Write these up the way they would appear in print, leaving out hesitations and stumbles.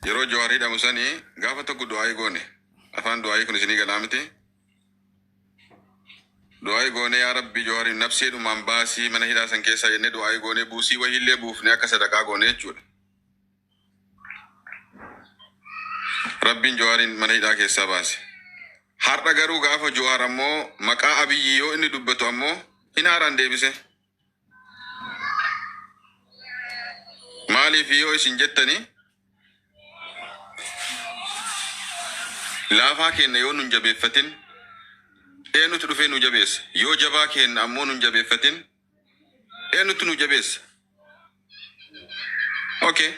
Yeroo Jawaar hidhamu sanii gaafa tokko du'aayii goone. Afaan du'aayii kun isinii galaa miti. Du'aayii goone, yaa Rabbi Jawaariin nafseedhumaan baasii mana hidhaa san keessaa jennee du'aayii goone, buusii wahiillee buufnee akka sadaqaa goone jechuudha. Rabbiin Jawaariin mana hidhaa keessaa baase. Har'a garuu gaafa Jawaar ammoo maqaa Abiyyi yoo inni dubbatu ammoo hin haaraan deebise. Maaliif yoo isin jettani, laafaa keenna yoo nun jabeeffatin eenyutu dhufee nu jabeessa? Yoo jabaa keenna ammoo nun jabeeffatin eenyutu nu jabeessa? Okay.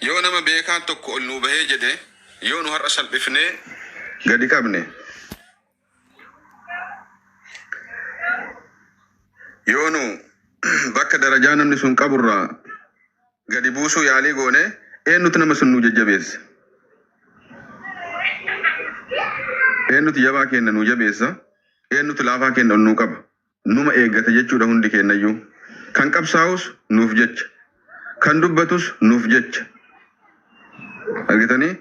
Yoo nama beekaan tokko ol nuu bahee jedhe yoo nu har'a salphifnee gadi qabne, yoo nu bakka darajaa namni sun qaburraa gadi buusuu yaalii goone, eenyutu nama sun nu jajjabeessa? Eenyutu jabaa keenna nu jabeessa? Eenyutu laafaa keenna ol nuu qaba? Numa eeggata jechuudha hundi keennayyuu. Kan qabsaa'us nuuf jecha. Kan dubbatus nuuf jecha. Argitanii?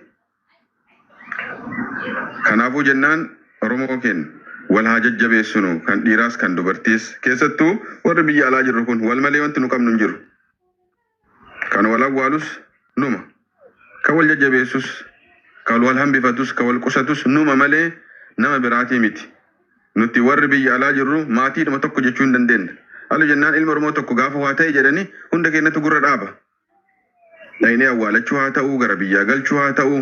Kanaafuu jennaan Oromoo keenya wal haa jajjabeessinu, kan dhiiraas kan dubartiis, keessattuu warri biyya alaa jirru kun wal malee wanti nu qabnu hin jiru. Kan wal awwaalus numa. Kan wal jajjabeessus, kan wal hambifatus, kan wal qusatus numa malee nama biraatii miti. Nuti warri biyya alaa jirru maatiidhuma tokko jechuu hin dandeenya. Haala jennaan ilma Oromoo tokko gaafa waa ta'e jedhanii hunda keenyatu gurra dhaaba. Dhaynee awwaalachuu haa ta'u, gara biyyaa galchuu haa ta'u,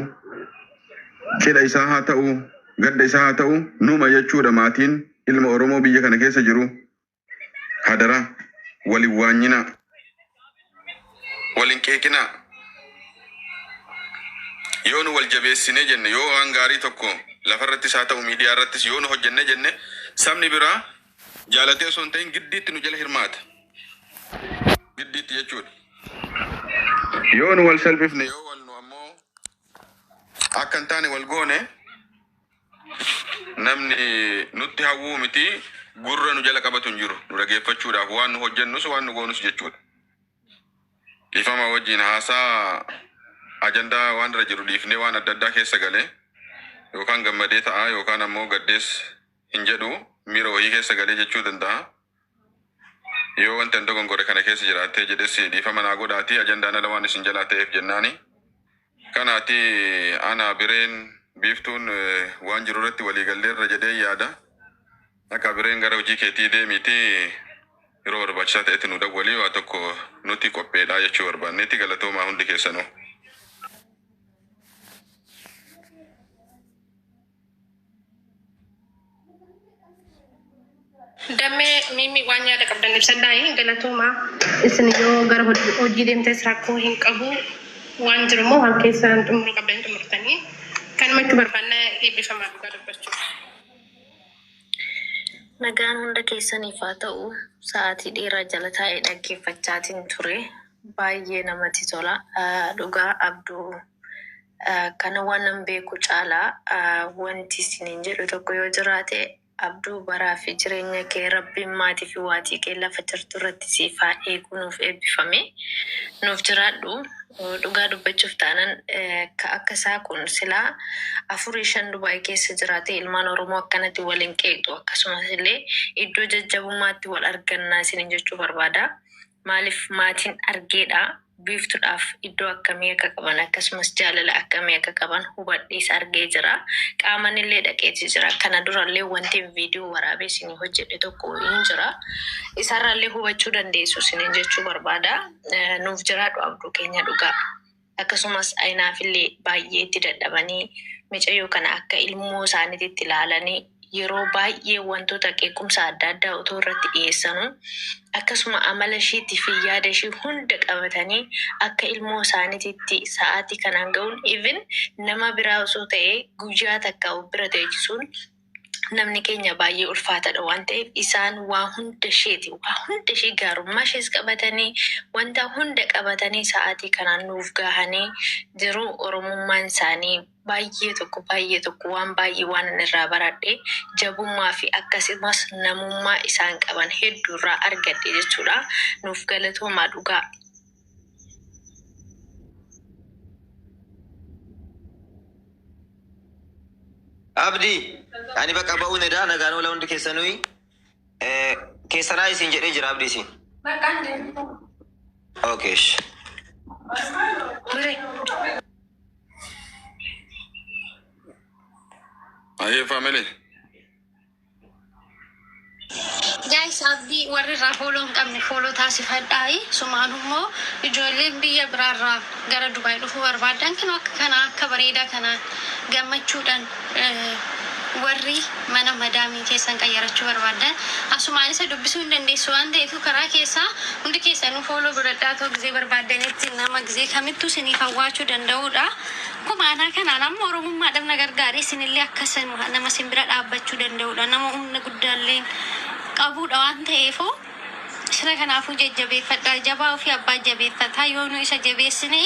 cidha isaa haa ta'u, gadda isaa haa ta'u, numa jechuudha maatiin ilma Oromoo biyya kana keessa jiru. Hadaraa walin waanyinaa. Walin qeeqinaa. Yoo nu wal jabeessinee jenne, yoo waan gaarii tokko lafarrattis haa ta'u miidiyaa irrattis yoo nu hojjenne jenne, sabni biraa jaalatee osoo hin ta'in giddiitti nu jala hirmaata. Giddiitti jechuudha. Yoo nu wal salphifne, yoo wal nu ammoo akka hin taane wal goone, namni nutti hawwuu miti gurra nu jala qabatu hin jiru nu dhageeffachuudhaaf, waan nu hojjennus waan nu goonus jechuudha. Dhiifama wajjin, haasaa ajandaa waan irra jiru dhiifnee waan adda addaa keessa galee, yookaan gammadee ta'a yookaan ammoo gaddees hin jedhu, miira wayii keessa galee jechuu danda'a. Yoo wanti an dogongore kana keessa jiraattee jedhes dhiifama naa godhaati, ajandaan ala waan isin jalaa ta'eef jennaani. Kanaati ana Bireen Biiftuun waan jiru irratti walii galleerra jedhee yaada. Akka Bireen gara hojii keetii deemiiti, yeroo barbaachisaa ta'etti nu dawwalii, waa tokko nuti qopheedha jechuu barbaanneeti. Galatoomaa hundi keessanuu. Dammee Mimi, waan yaada qabdan ibsadhaa. Galatoomaa. Isin yoo gara hojii deemtes rakkoo hin qabu. Waan jiru immoo waan keessaan xumuruu qabdan xumurtanii. Kanuma jechuu barbaanna, eebbifamaa dhugaa dubbachuuf. Nagaan hunda keessaniif haa ta'u. Sa'aatii dheeraa jala taa'ee dhaggeeffachaatiin ture. Baay'ee namatti tola. Dhugaa Abduu, kana waan nan beeku caalaa wanti isiniin jedhu tokko yoo jiraate, Abduu, baraa fi jireenya kee Rabbiin maatii fi waatii kee lafa jirtu irratti siif haa eegu. Nuuf eebbifame. Nuuf jiraadhu. Dhugaa dubbachuuf taanan ka akka isaa kun silaa afurii shan Dubaay keessa jiraate ilmaan Oromoo akkanatti waliin qeeqxu, akkasumas illee iddoo jajjabummaatti wal argannaa isiniin jechuu barbaada. Maaliif, maatiin argeedha. Biiftuudhaaf iddoo akkamii akka qaban akkasumas jaalala akkamii akka qaban hubadhees argee jira. Qaaman illee dhaqeeti jira. Kana durallee wanti viidiyoo waraabee isinii hojjedhe tokko hin jira. Isarraallee hubachuu dandeessu isiniin jechuu barbaada. Nuuf jiraadhu Abduu keenya dhugaa. Akkasumas Ayinaafillee baay'ee itti dadhabanii micayyoo kana akka ilmoo isaaniitti ilaalanii, yeroo baay'ee wantoota qeequmsa adda addaa otoo irratti dhiyeessanuu akkasuma amala ishiitii fi yaada ishii hunda qabatanii akka ilmoo isaaniititti sa'aatii kanaan ga'uun, even nama biraa osoo ta'ee guyyaa takka of bira teechisuun namni keenya baay'ee ulfaataadha waan ta'eef, isaan waa hunda isheeti, waa hunda ishee, gaarummaa ishees qabatanii, wanta hunda qabatanii sa'aatii kanaan nuuf gahanii jiru. Oromummaan isaanii baay'ee tokko, baay'ee tokko, waan baay'ee waan inni irraa baradhe, jabummaa fi akkasumas namummaa isaan qaban hedduu irraa argadhe jechuudha. Nuuf galatoomaa dhugaa. Abdii ani bakka ba'uun edaa nagaan oola hundi keessanuu keessanaa isin jedhee jira abdii isin. Okay. Ture. Ayyee family. Guys, abdii warri irraa follow hin qabne follow taasifadhaayi. Sumaan immoo ijoolleen biyya biraarraa gara Dubaay dhufuu barbaadan kan akka kanaa akka bareedaa kanaan gammachuudhaan warri mana madaamii keessan qayyarachuu barbaadan asumaan isa dubbisuu hin dandeessu waan ta'eef karaa keessaa hundi keessanuu follow godhadhaa ta'u gizee barbaadanitti nama gizee kamittuu isiniif hawwaachuu danda'udha. Akkuma anaa kanaan amma oromummaadhaaf na gargaare isinillee akkasuma nama isin bira dhaabbachuu danda'udha. Nama humna guddaallee qabudha waan ta'eefu sila kanaafuu jajjabeeffadha. Jabaa ofii abbaa jabeeffataa yoo nu isa jabeessine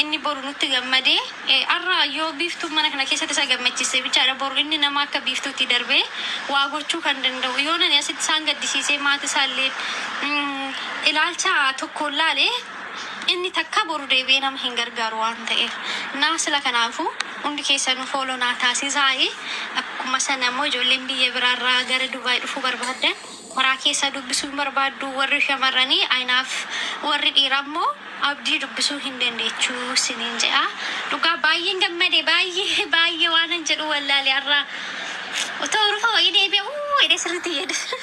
inni boru nutti gammadee har'a yoo biiftuun mana kana keessatti isa gammachiise bichaadha boru inni nama akka biiftuutti darbee waa gochuu kan danda'u yoo nani asitti isaan gaddisiisee maatii isaallee ilaalcha tokkoon laale inni takka boru deebi'ee nama hin gargaaru waan ta'eef naa sila kanaafuu hundi keessanuu follow naa taasisaayi. Akkuma sana immoo ijoolleen biyya biraarraa gara Dubaay dhufuu barbaadan karaa keessa dubbisuu hin barbaaddu warri shamarranii ayinaaf warri dhiiraa immoo abdii dubbisuu hin dandeechuu siniin jedha. Dhugaa baay'een gammade baay'ee baay'ee waan jedhu wallaale har'a otoo rufa wayii deebi'e uu jedhee sirriitti jedhe.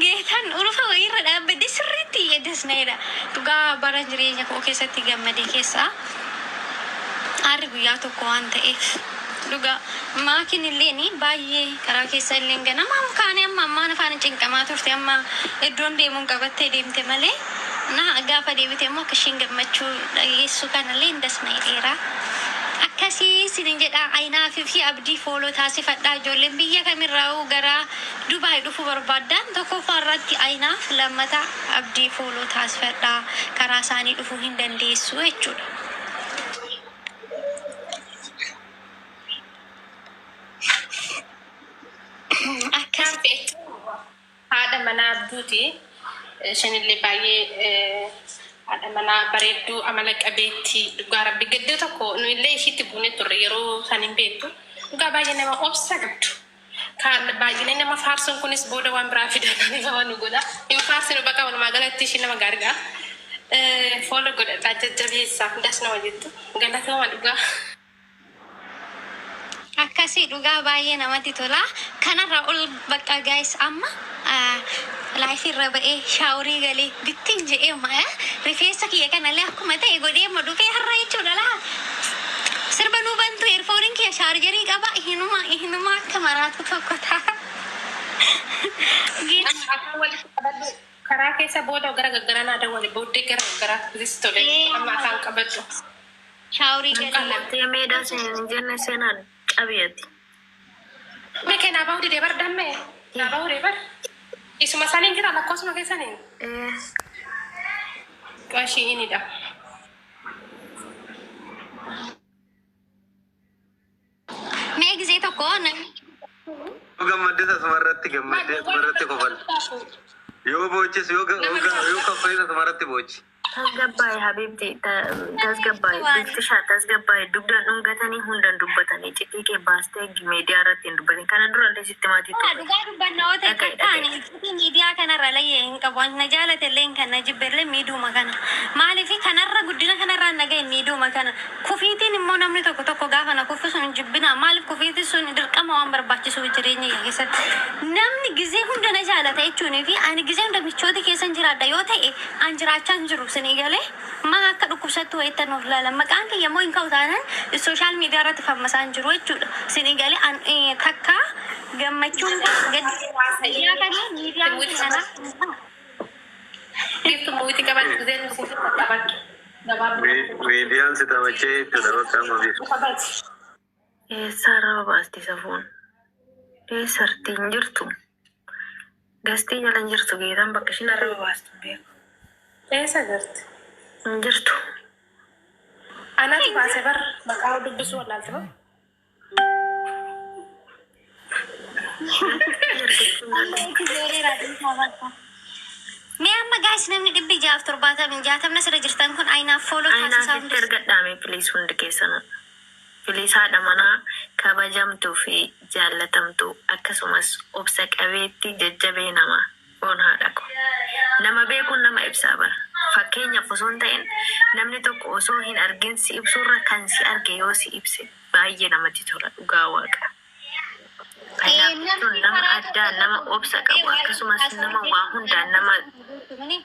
Geetaan urufa wayiirra dhaabbadde sirriitti jedhesneedha. Dhugaa bara jireenya koo keessatti gammade keessaa harri guyyaa tokko waan ta'eef dhugaa maakin illee baay'ee karaa keessa illee ganama kaane amma ammaan afaan cinqamaa turte amma iddoon deemuun qabattee deemte malee na gaafa deebite immoo akka ishiin gammachuu dhageessu kanallee hin dasna'eera. Akkasii isinin jedha ayinaafii fi abdii follow taasifadhaa ijoolleen biyya kamirraa gara Dubaay dhufuu barbaaddan tokkoffaa irratti ayinaaf lammata abdii follow taasifadhaa karaa isaanii dhufuu hin dandeessu jechuudha. Akkas Haadha manaa abduuti. Isheenillee baay'ee haadha manaa bareedduu amala qabeettii dhugaa rabbi gaddee tokko nu illee ishiitti buunee turre yeroo san hin beektu. Dhugaa baay'ee nama obsa qabdu. Kan baay'inee nama faarsuun kunis booda waan biraa fidan nama nu godha. Hin faarsinu bakka walumaa galatti ishii nama gaariidha. Follow godhadhaa jajjabeessaa das nama jettu. Galatooma dhugaa. Akkasii dhugaa baay'ee namatti tola. Kanarraa ol bakka guys amma live irra ba'ee shower galee bittiin jedhee rifeensa kiyya kanallee akkuma ta'e godhee ma dhufee har'a jechuudha laa. Sirba nuu bantu earphoneiin kiyya charger qaba hinuma hinuma akka maraatu tokko ta'a. Afaan walitti qabadhu. Karaa keessa booda gara gaggaraa dawwale booddee gara gaggaraa sis tole amma afaan qabadhu. Shower galee. Laftee meedaa seen jenne seenaan cabiyati. Mee kee naa bahuu didee bar dammee naa bahuu didee bar. Isuma isaaniin jira lakkoofsuma keessaniin. Qashii inidha. Mee gisee tokko namni Yoo gammaddes asumarratti gammaddee asumarratti kofal. Yoo boochis yoo kaffanis asumarratti boochi. Tasgabbaa'e habibti tasgabbaa'e bifti tasgabbaa'e dugdaan dhungatanii hundaan dubbatanii iccitii kee baastee miidiyaa irratti hin dubbatin kana dura illee sitti maatii Waa turre. dhugaa dubbannaa yoo ta'e Dhaga'i takkaan dhaga'i. iccitii miidiyaa kanarra layyee hin qabu. Wanti na jaalate illee kan na jibbe illee miidhuma kana. Maaliif kanarra guddina kanarraa na ga'e miidhuma kana. Kufiitiin immoo namni tokko tokko gaafa na kuffisu hin jibbina. Maaliif kufiitiin sun dirqama waan barbaachisuuf jireenya kee keessatti. Namni gizee hunda na jaalata jechuunii fi ani gizee hunda michoota keessan jiraadha yoo ta'e an jiraachaa hin jiru sinii galee maa akka dhukkubsattu wayittan of ilaala. Maqaan kiyya immoo hin ka'u taanaan social media irratti fammasaa hin jiru jechuudha. Sinii galee an takka gammachuun gaddi miidiyaa kana miidiyaan kana Biiftuu muwiitii qabadhu gisee nu si qabadhu. Gabaabduu. Miidiyaan si taphachee jechuudha bakka amma biiftu. Eessa arraba baasti safuun? Eessarti hin jirtu? Gastii jala hin jirtu geetaan bakka ishiin arraba baastu hin beeku. Eessa jirti? Hin jirtu. Anatu baase bar maqaa dubbisuu wallaalte bar. Gastii argachuu hin amma dandeenye. itti jooreera dhiisaa bakka. Mee amma Guys, namni 670, 60 asirra jirtan kun ayinaaf follow taasisaa Ayinaaf hundi. itti ergadhaame please, hundi keessanuu. Please, haadha manaa kabajamtuu fi jaallatamtuu, akkasumas obsa qabeetti, jajjabee namaa foon haadha ko. Nama beekuun nama ibsaa bara. Fakkeenyaaf osoo hin ta'in, namni tokko osoo hin argin si ibsurra kan si arge yoo si ibse baay'ee namatti tola, dhugaa waaqa. Ayinaaf jechuun Namni nama karaa addaa, tokko nama tokko obsa qabu, waa'ee akkasumas nama waa hundaan nama haasawaa.